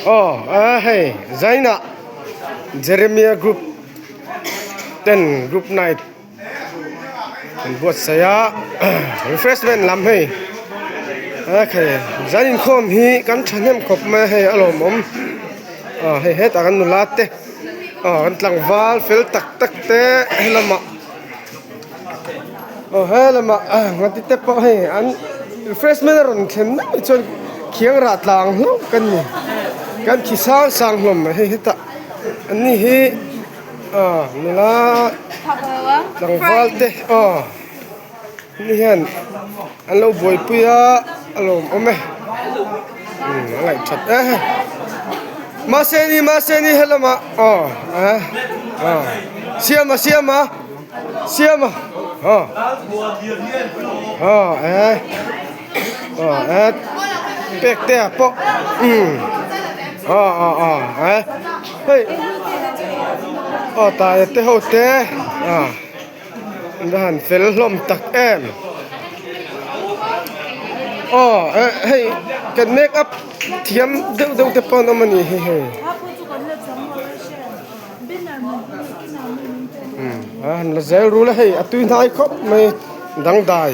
Aw a hei zainah Jeremia group ten group night an buatsaih a refreshment lam hei a khai zan inkhawm hi kan thahnem khawp mai a hei a lawmawm aw hei hetah kan nula te aw kan tlangval fel tak tak te helamah aw helamah ngati te pawh hei an refreshment a rawn thlen mai chuan khiang rah tlang hlauh kan ni kan khi sang sang hlawm mai hei hetah an ni hi. Aw nula tlangval te aw ni hian an lo buaipui a a lawmawm e umm a ngaih that e mahse ni mahse ni helamah aw eh aw siama siama siama aw aw eh aw eh pek te ah pawh umm aw aw aw eh. Hei aw taia te ho te ah an va han fel hlawm tak em aw eh hei kan make up thiam deuh deuh te pawh an awm a ni hi hei a han la zel rul a hei a tui hnai khawp mai dangdai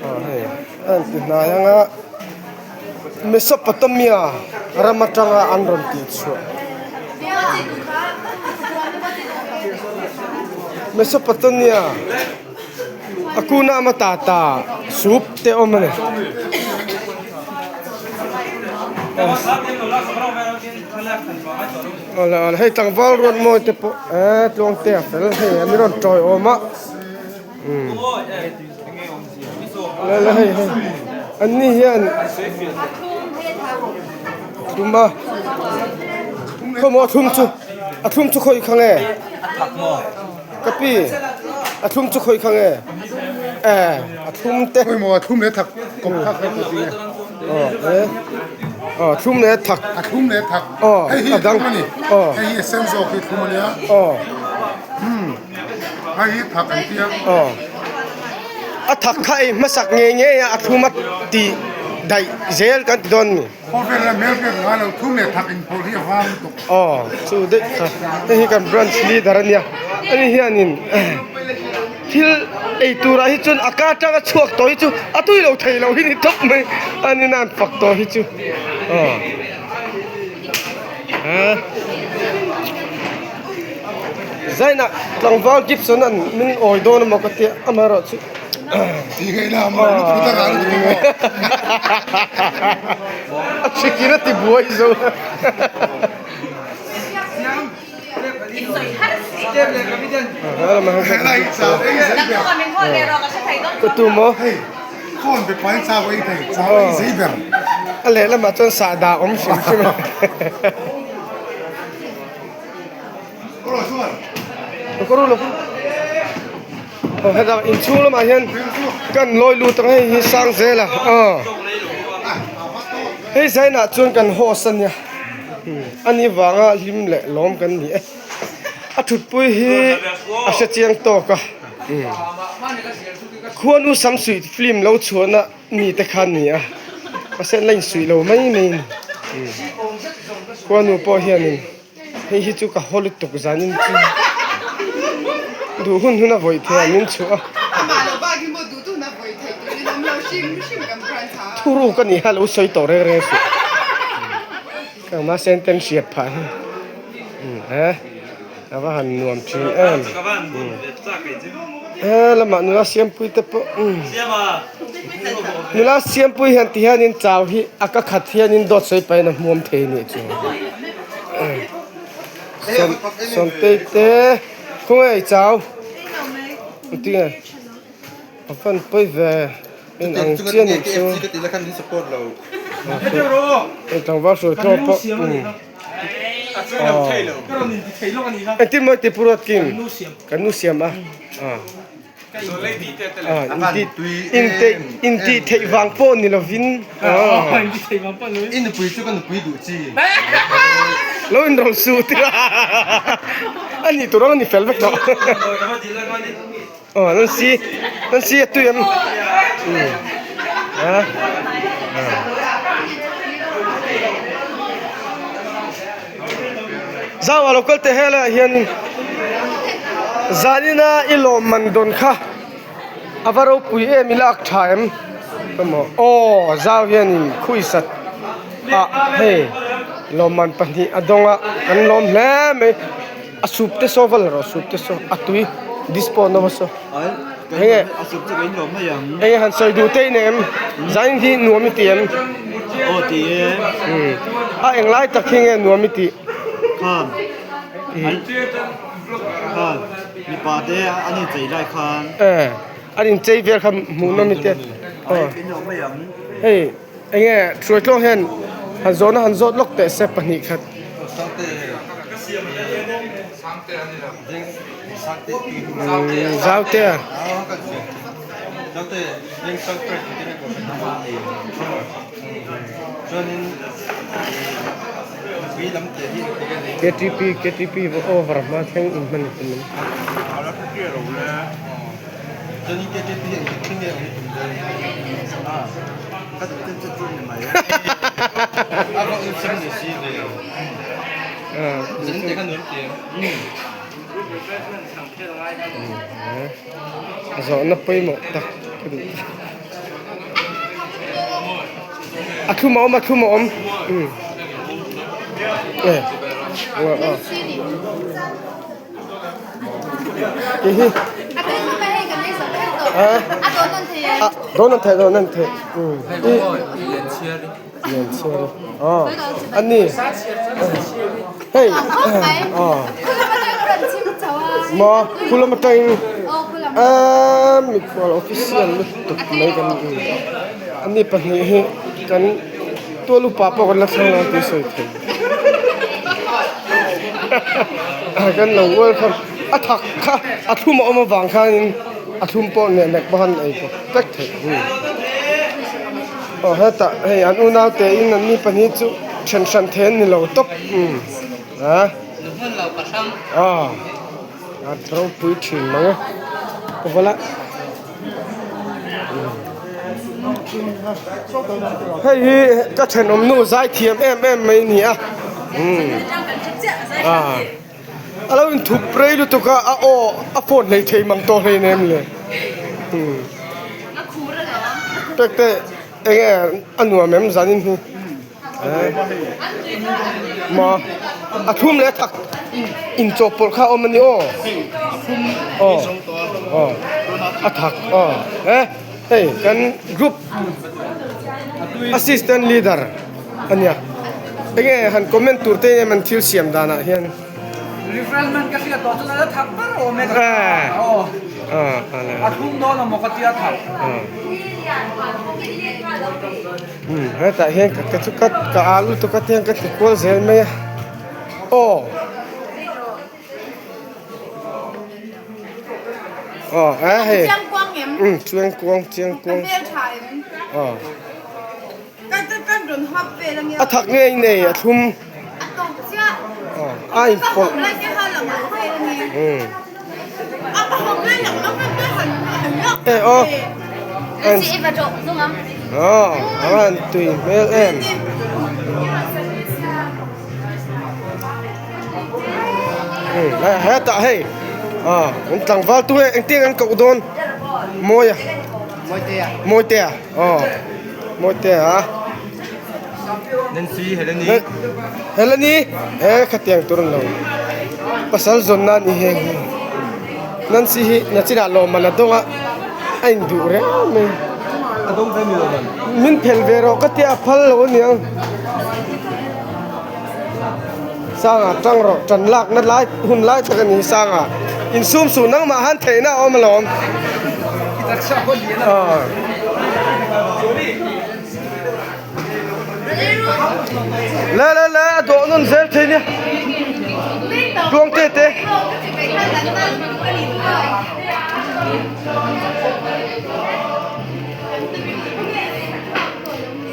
aw hei a han ti hnai ang a. Mesopotamia ram atanga an rawn tih chhuah. Mesopotamia Hakuna Matata soup te awm a ni. Awle awle hei tlangval ruat mawi te pawh eh tluang te a fel hei an rawn tawi awm a. Lala hei hei an ni hian a thlum a khawmaw a thlum chu a thlum chu khawi kha nge ka pi a thlum chu khawi kha nge eh a thlum te khawimaw a thlum leh thak kawp kha kha ka ti nge aw eh aw thlum leh thak a thlum leh thak aw hei hi a dang thlum a ni aw hei hi a sen zawk hi thlum a nia aw. Hei hi thak an tia. Aw. A thak kha ei hmasak ngei ngei a, a thlum a ti daih zel kan ti dawn mi. Khawvel a hmel pek ngai lo thlum leh thak inpawlh hi a vang lutuk. Aw, chu daih kha. Hei hi kan branch leader a nia. Ani hianin thil ei turah hi chuan a ka atanga chhuak tawh hi chu a tui lo thei lo hi ni tawp mai. Ani nan fak tawh hi chu. Aw. Aa. Zainah tlangval Gibson an min awi dawn emaw ka tia amaherawh chu a thikin a ti buai zo ka tum aw a lehlamah chuan sahdah awm hrim hrim a. Heta inchhung lamah hian kan lawi lut ang hei hi sang zel a aw hei zainah chuan kan host a nia ani vanga hlim leh lawm kan ni e a thutpui hi a hre chiang tawk a khuanu samsuih film lo chhuahna mite kha an ni a mahse an la insuih lo mai mai a ni khuanu pawh hianin. Hei hi chu ka haw lutuk zanin chu duh hun hun a vawih thei a min chhuah a. Thuruk a nih kha lo sawi tawh reng reng suh. Engmah sen ten hriat phah hi he a va han nuam thin em. He lamah nula siampui te pawh nula siampui hian ti hianin chau hi a ka khat hianin dawt sawi pahin a hmuam thei a nih chu. Sawmtei te khawnge i chau engtin nge a fan pawi ve in ang chiah nih chu hei tlangval hruai thlawh pawh engtin maw i ti pu Ruatkim kan nu siam a. Intih theih vang pawh ni lovin I nupui chu ka nupui duh chi. Lo inrawlh suh tir a a nih tur ang a ni fel vek tawh. Aw nan si nan si a tui em? Zau a lo kal teh helaiah hianin zanina i lawmman dawn kha a va ropui em i lak tha em emaw aw zau hianin khuisat ah hei lawmman pahnih a dawng a kan lawm hle mai a sup te saw va la rawh sup te saw a tui dispo na va saw enge enge han sawi duh te i nei em zanin hi nuam i ti em a englai tak hi nge nuam i tih. Khan khan mipa te an inchei lai khan eh an inchei vel kha hmuh nawm i te hei enge hruaitlawng hian han zawhna han zawt lawk teh se pahnih khat zau te a. Ktp ktp over hma thleng in hman a tum ani. A zawhna pawimawh tak ka duh a thlum a awm a thlum a awm umm e aw aw ti hi a dawn an theih dawn an theih umm lian chhiar aw a ni hei aw maw khulam atangin eee mikhual official lutuk mai kan ni ani pahnih hi kan tual upa pawh kan la thleng lo tih sawi thei kan lo welcome a thak kha a thlum a awm avang khanin a thlum pawh neh nek pawh han ei pawh vek theih. Aw hetah hei an unau te in an ni pahnih chu then hran thei an ni lo tawp umm a aw a ropui thin mang e ka vala hei hi ka thenawm nu zai thiam em em mai a ni a umm a a lo inthup rei lutuk a a aw a phone hlei thei mang tawh hlei nem le umm pek te eng nge a nuam em zanin hi maw a thlum leh a thak inchawhpawlh kha a awm a ni aw aw aw a thak aw he hei kan group assistant leader. A nia. Enge han comment tur te em an thil siam danah hian. Refreshment ka hriat tawh chuan a la thak ber awm e ka aw. A thlum dawn a maw ka tia thak. Um hetah hian ka ka chu ka ka al lutuk a tiang ka ti kual zel mai a aw. Aw he hei. Um chiang kuang chiang kuang. Aw. A thak ngei nei a thlum a inpawlh e aw aw a han tui hmel em hetah hei an tlangval tu e engtiang an koh dawn mawi a mawitea aw. Mawitea Nancy Heleni Heleni he khatiang tur an lo pasal zawn na ni heng hi Nancy hi nachinah lawmman a dawng a a induh reng mai a dawng ve mi lawmman min phel ve rawh ka tia a phal lo aniang Sanga tang rawh tan lak na lai hun lai tak a ni Sanga insum suh nangmah han theihna a awm alawm aw le le le a dawh nawn zel thei nia tluang te te.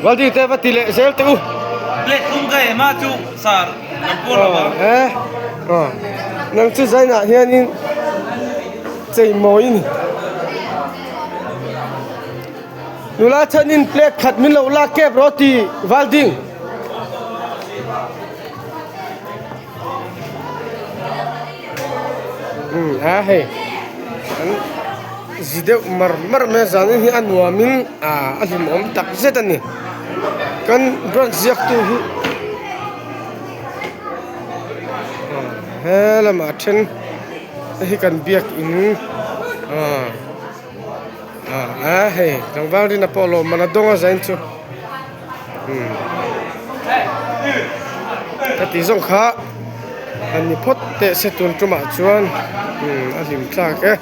Valdi te va ti leh zel teh u. Plate thum ka em a chu sar kan puar lo vang. Eh aw nang chu zainah hianin chei mawi ni. Nula chhanin plate khat min lo lak kep rawh ti Valding. Umm a hei an zi deuh mar mar mai a zanin hi a nuamin ah a hlimawm tak zet a ni kan branch ziak tu hi he lamah then hei hi kan biakin ah ah a hei tlangval rin a pawh lawm man a dawng a zain chu umm ka tih zawng kha an ni phawt teh se tun tumah chuan umm a hlim thlak e.